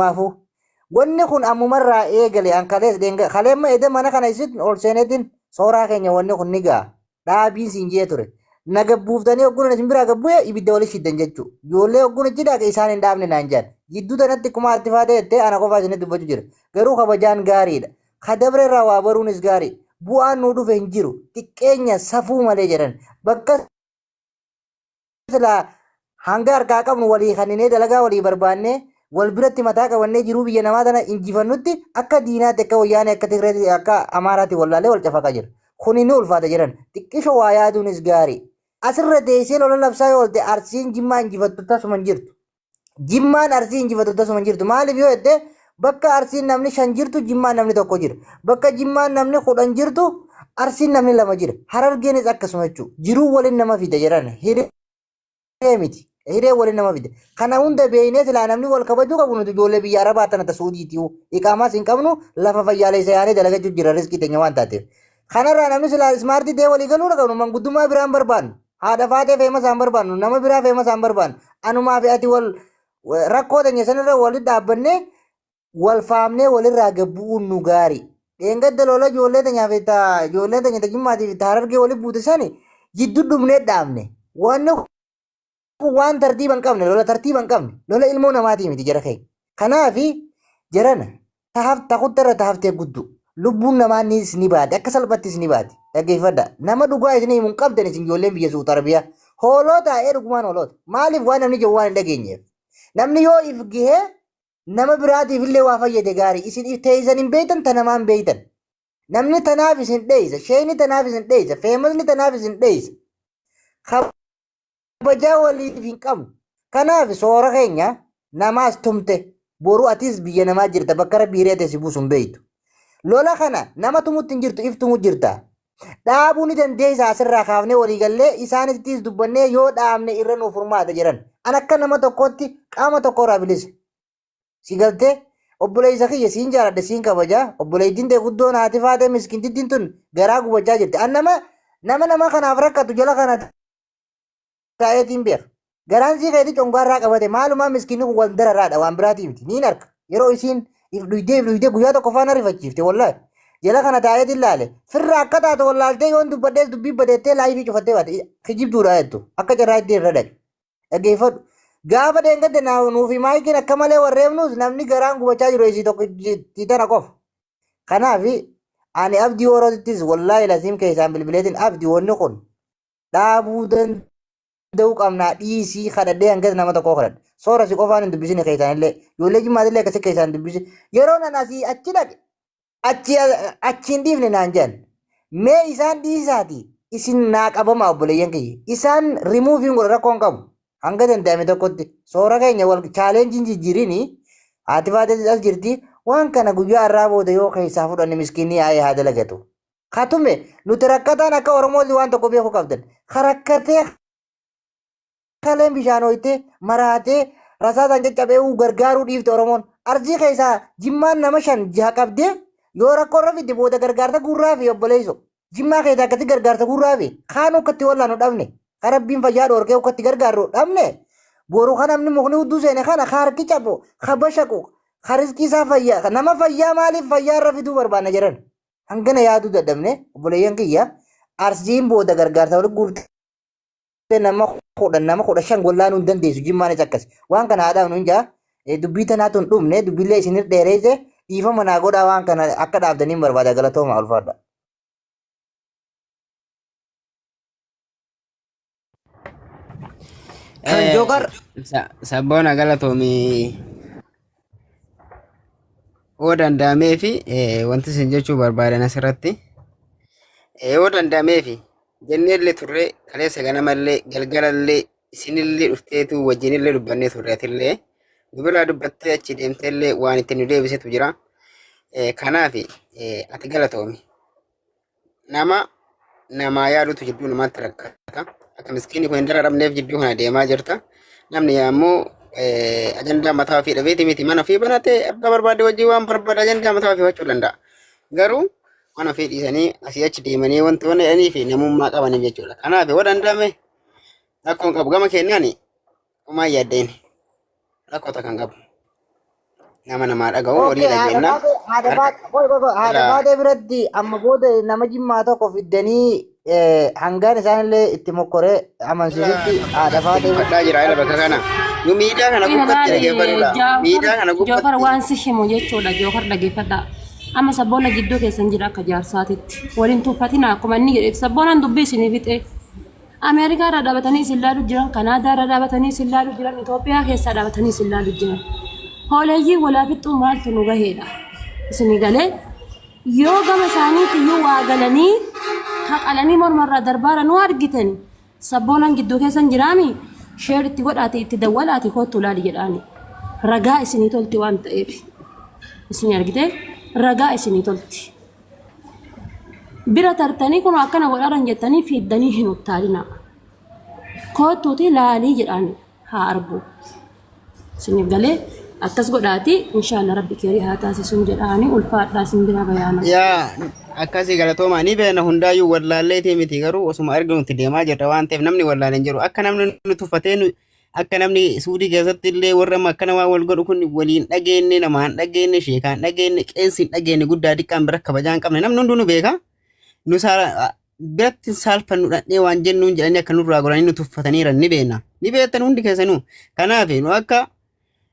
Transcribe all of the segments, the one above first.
Hundumaafuu. Wanni kun ammumarraa eegale an kalees dheenga kaleemma eda mana kana isin ol seeneetiin sooraa keenya wanni kun ni ga'a. Dhaabiin siin jee ture. Na gabbuuftanii hogguun isin biraa gabbu'e ibidda wali shiddan jechuu. Ijoollee hogguun achi dhaqe isaan hin dhaabne naan jedhan. Jidduu tanatti kuma atti faatee jettee ana qofaa isinitti dubbachuu jira. Garuu kabajaan gaariidha. Ka dabre irraa waa baruunis gaarii. Bu'aan nuu dhufe hin jiru. Xiqqeenya safuu malee jedhan. Bakka silaa hanga harkaa qabnu walii kanninee dalagaa walii barbaannee wal biratti mataa qabannee jiruu biyya namaa tana injifannutti akka diinaatti akka wayyaanee akka Tigreetti akka Amaaraatti wallaalee wal cafaqaa jira. Kuni ni ulfaata jedhan. Xiqqisho waa yaaduunis gaarii. Asirra teessee lola labsaa yoo oolte Arsiin Jimmaa injifattu tasuma hin jirtu. Jimmaan Arsii injifattu tasuma hin jirtu. Maaliif yoo jette bakka Arsiin namni 5 jirtu Jimmaan namni 1 jira. Bakka Jimmaan namni 10 jirtu Arsiin namni 2 jira. Harargeenis akkasuma jechuudha. Jiruu waliin nama fida jedhan. Hiree miti. Hiree waliin nama fida. Kana hunda beeknee silaa namni wal kabajuu qabu nuti ijoollee biyya Arabaa tana ta Suudiiti. Iqaamaas hin qabnu lafa fayyaaleessa yaanee dalagachuu jira riskii teenya waan taateef. Kanarraa namni silaa ismaartii ta'ee walii galuu qabnu manguddummaa biraan barbaannu. Haadha faatee feemasaa hin barbaannu nama biraa feemasaa hin barbaannu. Anumaa fi ati wal rakkoo teenya sanirra walitti dhaabbannee wal faamnee walirraa gabbu'uun nu gaarii. Dheengadda lola ijoollee teenyaa fi ta ijoollee teenya ta Jimmaatii fi ta Harargee walitti buute sani jidduu dhumnee dhaabne. Wanni kun waan tartiiba hin qabne lola tartiiba hin qabne lola ilmoo namaatii miti jara keenya. Kanaafi jarana tahaf takutta irra tahaftee guddu lubbuun namaa nis ni baate akka salphattis ni baate dhaggeeffadha nama dhugaa isin himu hin qabdan isin ijoolleen biyya Suudi Arabiyaa hoolota ee dhugumaan hoolota maaliif waan namni jedhu waan hin dhageenyeef namni yoo if gahee nama biraatiif illee waa fayyade gaarii isin if teessan hin beektan ta namaa hin beektan namni tanaaf isin dheeysa sheeyni tanaaf isin dheeysa feemasni tanaaf isin dheeysa kabajaa waliif hin qabnu. Kanaaf soora keenya namaas tumte boru atis biyya namaa jirta bakka rabbi hiree ta'e si buusu hin beektu. Lola kana nama tumutti hin jirtu if tumu jirta. Dhaabuu ni dandeessa asirraa kaafnee walii gallee isaanittis dubbannee yoo dhaabne irra nuuf furmaata jedhan. An akka nama tokkootti qaama tokko irraa bilisa. Si galtee obboleessa kiyya siin jaaladha siin kabaja obboleettiin ta'e guddoon haati faatee miskintittiin tun garaa gubachaa jirti. An nama nama nama kanaaf rakkatu jala kana taa'eetiin beeka. Garaan sii keetii congaarraa qabate maalumaa miskiinni kun wal dararaadha waan biraatii miti niin arka. Yeroo isiin if dhuydee if dhuydee guyyaa tokko faana rifachiifte wallaahi. Jala kana taa'eetiin laale. Firra akka taatu wallaaltee yoon dubbadhees dubbii badeettee laayifii cufattee baate kijibduudha jettu akka carraa itti irra dhaqe. Dhaggeeffadhu. Gaafa dheengadde nuufi maayikiin akka malee warreefnus namni garaan gubachaa jiru isii tokko tana qofa. Kanaaf ani abdii orotittis wallaahi lasiim keessaan bilbileetiin abdii wanni kun dhaabuu danda'uu qabnaa dhiisii kadhadhee hanga nama tokkoo kadhadhe. Soora si qofaan hin dubbisine keessaan illee ijoollee jimmaatillee akkasii keessaan hin dubbisin. Yeroo nan asii achi dhaqe achi achi hin dhiifne naan jedhan. Mee isaan dhiisaati isin naa qabamaa obboleeyyan kiyya. Isaan rimuufiin godha rakkoo hin qabu. Hanga danda'ame tokkotti soora keenya wal chaaleenjiin jijjiirini haati faateetis as jirti waan kana guyyaa har'aa booda yoo keessaa fudhanne miskiinni yaa'ee haa dalagatu. Ka tume nuti rakkataan akka Oromootti waan tokko beekuu qabdan. Ka rakkatee kaleen bishaan hoytee maraatee rasaasaan caccabee gargaaruu dhiifte Oromoon. Arsii keessaa jimmaan nama 5 6 qabdee yoo rakkoo irra fidde booda gargaarsa guurraa fi obboleessu. Jimmaa keessaa akkatti gargaarsa guurraa fi kaan ukkatti wallaanu dhabne. Ka rabbiin fayyaa dhoorkee ukkatti gargaarru dhabne. Boru kan namni mukni hudduu seene kana ka harki cabu ka bashaqu ka riskii isaa fayyaa nama fayyaa maaliif fayyaa irra fiduu barbaanna jedhan. Hangana yaaduu dadhabne obboleeyyan kiyya arsiin booda gargaarsa walitti guurtee nama 10 nama 15 wallaanuu hin dandeessu jimmaanis akkas waan kana haadhaaf nuun jaa dubbii tanaatu hin dhumne dubbiillee isinir dheereesse dhiifama naa godhaa waan kana akka dhaabdaniin barbaada galatooma ulfaadha. Jookar Sabboona galatoomi yoo danda'amee fi wanti isin jechuu barbaadan asirratti yoo danda'amee fi jenneellee turre kaleessa ganamallee galgalallee isinillee dhufteetu wajjinillee dubbannee turre atillee nu biraa dubbattee achi deemteellee waan itti nu deebisetu jira. Kanaaf ati galatoomi. Nama namaa yaadutu jidduu namaatti rakkata. Akka miskiinni kun hin dararamneef jidduu kana deemaa jirta. Namni ammoo ajandaa mataa ofii dhabeeti miti mana ofii banatee abbaa barbaade wajjin waan barbaade ajandaa mataa ofii hojjechuu danda'a. Garuu mana ofii dhiisanii asii achi deemanii wanti wanni jedhanii fi namummaa qabaniif jechuudha. Kanaaf yoo danda'ame rakkoon qabu gama keenyaan homaa hin yaaddeen rakkoo takka hin qabu. Nama namaa dhaga'u walii Okay, haadha dhageenya. baatee haadha Harka baatee qoy qoy qoy haadha ilaa baatee biratti amma booda nama jimmaa tokko fiddanii hangaan isaanillee itti mokkoree ilaa amansiisutti haadha baatee dubbadhaa jira ila bakka kana. Nu miidiyaa kana Ina gubbatti laali dhaggeeffadhuudha. Miidiyaa kana Jookar gubbatti waan si himu jechuudha. Jookar dhaggeeffadha. Amma sabboona jidduu keessan jira akka jaarsaatitti. Waliin tuuffatina akkuma inni jedhe sabboonaan dubbii isinii fixe. Ameerikaa irra dhaabatanii isin laalu jiran, Kanaadaa irra dhaabatanii isin laalu jiran, Itoophiyaa keessaa dhaabatanii isin laalu jiran. Hooleyyii walaa fixxuu maaltu nu gaheedha. Isinii galee yoo gama isaaniitti iyyuu waa galanii kaqalanii mormarraa darbaara nu argitan sabboonaan gidduu keessan jiraami sheer itti godhaati itti dawwalaati kottu laali jedhaani. Ragaa isinii tolti waan ta'eef. Isinii argite ragaa isinii tolti. Bira tartanii kun akkana godhaaran jettanii fiiddanii hin uttaalinaa. Kottuuti laalii jedhaani haa argu. Isiniif galee akkas godhaati inshaalla rabbi keerii haa taasisuun jedhaani ulfaadhaa isin biraa bayaana. Yaa akkasii galatoomaa ni beekna hundaayyuu wallaalleetii miti garuu osuma arginu itti deemaa jirra waan ta'eef namni wallaalee hin jiru. Akka namni nu tuffatee nu akka namni suudii keessatti illee warra amma akkana waan wal godhu kun waliin dhageenye namaan dhageenye sheekaan dhageenye qeensi hin dhageenye guddaa xiqqaan bira kabajaa hin qabne namni hunduu nu beeka. Nu biratti saalfannu dhadhee waan jennuun jedhanii akka nurraa godhanii nu tuffataniiran ni beekna. Ni beektan hundi keessanuu. Kanaaf nu akka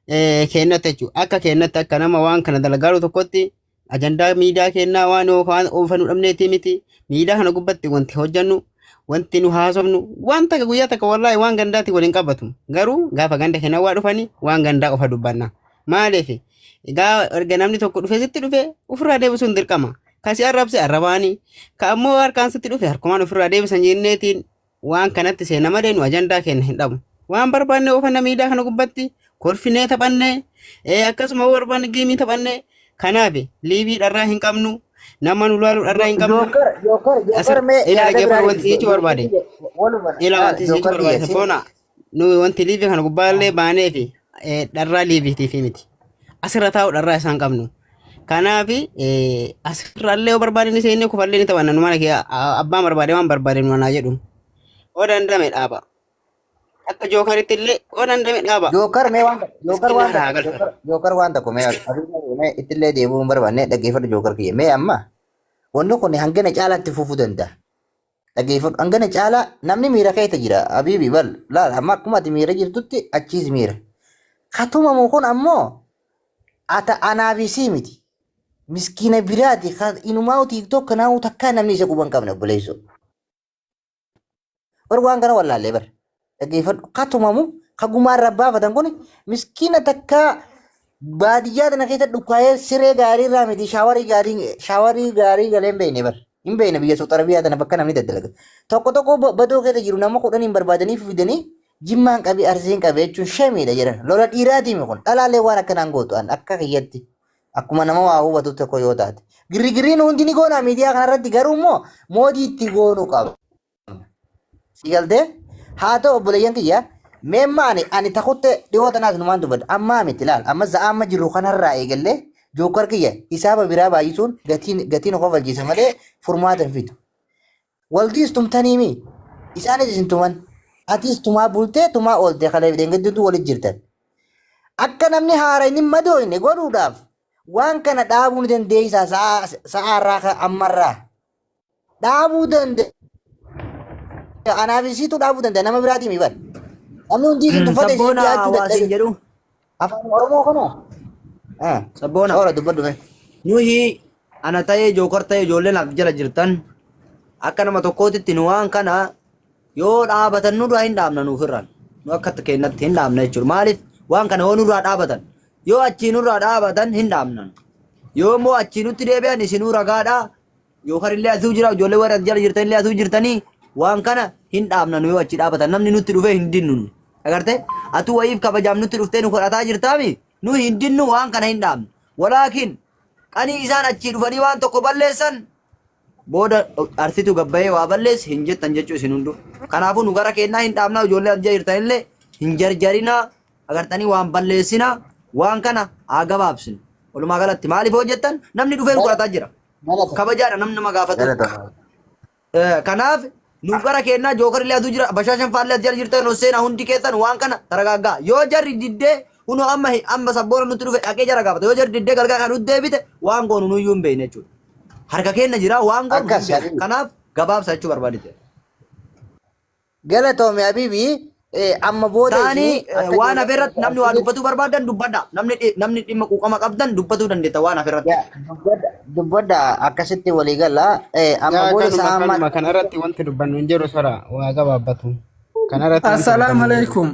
keennatti jechuudha. Akka keennatti akka nama waan kana dalagaaru tokkotti ajandaa miidiyaa kennaa waan waan oofannu dhabneetii miti. Miidiyaa kana gubbatti wanti hojjannu wanti nu haasofnu waan takka guyyaa takka wallaahi waan gandaatti waliin qabatu. Garuu gaafa ganda keenya waa dhufani waan gandaa qofa dubbanna. Maaliif egaa erga namni tokko dhufe sitti dhufe ofirraa deebisuun dirqama. Kasi arrabse arrabaani ka ammoo harkaan sitti dhufe harkumaan ofirraa deebisan jenneetiin waan kanatti seena malee nu ajandaa keenya hin dhabu. Waan barbaanne oofanna miidiyaa kana gubbatti kolfinee taphannee akkasuma yoo barbaanne geemii taphannee kanaaf liivii dharraa hin qabnu nama nu laalu dharraa hin qabnu. Jookar Jookar Asir Jookar mee ila yaada dhaggeeffadhu biraa wanti jechuu barbaade. waluma Ila wanti jechuu Jookar barbaade kiyya sin sabboona nu wanti liivii kana gubbaallee baanee fi dharraa liiviitiif miti. Asirra taa'u dharraa isaan qabnu. Kanaaf asirraallee yoo barbaade ni seennee kufallee ni taphanna nu mana kee abbaan barbaade waan barbaade nu anaa jedhu. Oo dandame dhaaba. Akka jookaritti illee oo dandame dhaaba. Jookar mee waan Jookar Miskiinni waan haadha haa tokko galfatu. Jookar Jookar waan tokko mee mee ittillee deebi'uu hin barbaanne dhaggeeffadhu Jookar kiyya mee amma wanni kun hangana caalaatti fufuu danda'a. Dhaggeeffadhu hangana caalaa namni miira keessa jira abiibi bal laal amma akkuma ati miira jirtutti achiis miira. Katumamu kun ammoo ata anaa fi sii miti. Miskiina biraati inumaa tiiktook kanaa takkaa namni isa quban qabne obboleessoo. Bar waan kana wallaallee bar. Dhaggeeffadhu. Katumamu ka gumaa irraa baafatan kun miskiina takkaa baadiyyaa tana keessa dhukkaa'ee siree gaarii irraa miti shaawarii gaarii shaawarii gaarii galee hin beekne bar. Hin beekne biyya Saudi Arabiyaa tana bakka namni daddalaga. Tokko tokko badoo keessa jiru nama 10 hin barbaadanii fidanii jimmaan qabee arsiin qabee jechuun shamiidha jedhan. Lola dhiiraatii mi kun dhalaalee waan akkanaan gootu an akka kiyyatti. Akkuma nama waa hubatu tokko yoo taate. Girrigirriin hundi ni goona miidiyaa kanarratti garuu immoo moodii itti goonuu qaba. Si galtee? Haa ta'u obboleeyyan kiyya mee amma ani takutte dhiyoo tanaas numaan dubbadha. Ammaa miti laal amma za'a amma jirru kanarraa eegallee jookar kiyya hisaaba biraa baay'isuun gatiin gatiin of kofalchiisa malee furmaata hin fidu. Waltiis tumtanii mi? Isaanis isin tuman. Atis tumaa bultee tumaa oolte kaleef dheengadduutu walit jirtan. Akka namni haara inni madooyne godhuudhaaf waan kana dhaabuu ni dandeessaa sa'aa irraa ammarraa. Dhaabuu danda'a. Anaaf isiitu dhaabuu danda'a nama biraatii mi bar. Namni hundi isin tuffate isin Sabboona dhiyaachuu waa siin dadhabe. jedhu. Afaan Oromoo kana. Sabboona. Soora dubbadhu mee. Nuhi ana ta'ee jookar ta'ee ijoolleen as jala jirtan akka nama tokkootitti nu waan kana yoo dhaabatan nurraa hin dhaabna nuufirraan. Nu akka keenyatti hin dhaabna jechuudha. Maaliif waan kana yoo nurraa dhaabatan yoo achii nurraa dhaabatan hin dhaabna. Yoo immoo achii nutti deebi'an isinuu ragaadhaa. Jookar illee asuu jira ijoollee warra as jala jirtan illee asuu jirtanii waan kana hin dhaabna nu yoo achi dhaabatan namni nutti dhufee hin dinnu nu. Agartee atuu wayiif kabajaam nutti dhuftee nu kadhataa jirtaami nu hin dinnu waan kana hin dhaabnu. Walaakin qanii isaan achii dhufanii waan tokko balleessan booda arsitu gabbayee waa balleesse hin jettan jechuu isin hundu. Kanaafuu nu gara keennaa hin dhaabnaa ijoollee as jala jirtan illee hin jarjarinaa agartanii waan balleessinaa waan kana haa gabaabsinu. Walumaa galatti maaliif hoo jettan namni dhufee nu kadhataa jira. Kabajaadha namni nama gaafatu. Kanaaf nu gara keennaa jookar illee asuu jira bashaashan faallee as jala jirtan hosseenaa hundi keessan waan kana taragaaggaa yoo jarri diddee Kunoo amma amma sabboona nutti dhufe dhaqee jara gaafata. Yoo jarri diddee galgala kan nutti deebite waan goonu nuyyuu hin beekne jechuudha. Harka keenya jira waan goonu hin Akkas beeknu. Habibi. Kanaaf gabaabsa jechuu barbaadetti. Galatoomi Habibi amma booda Taanii isin akka waan ijoollee hafe irratti namni waa arsiitti dubbatuu barbaadan dubbadha. Namni namni dhimma quuqama qabdan dubbatuu dandeetta waan hafe irratti. yaa dubbadha dubbadha akkasitti walii gala amma Yaa booda kanuma sa'a ammaa kanuma kana irratti wanti dubbannu hin jiru sora waa gabaabbatu. Kana irratti wanti Assalaamu dubbannu hin jiru. alaikum.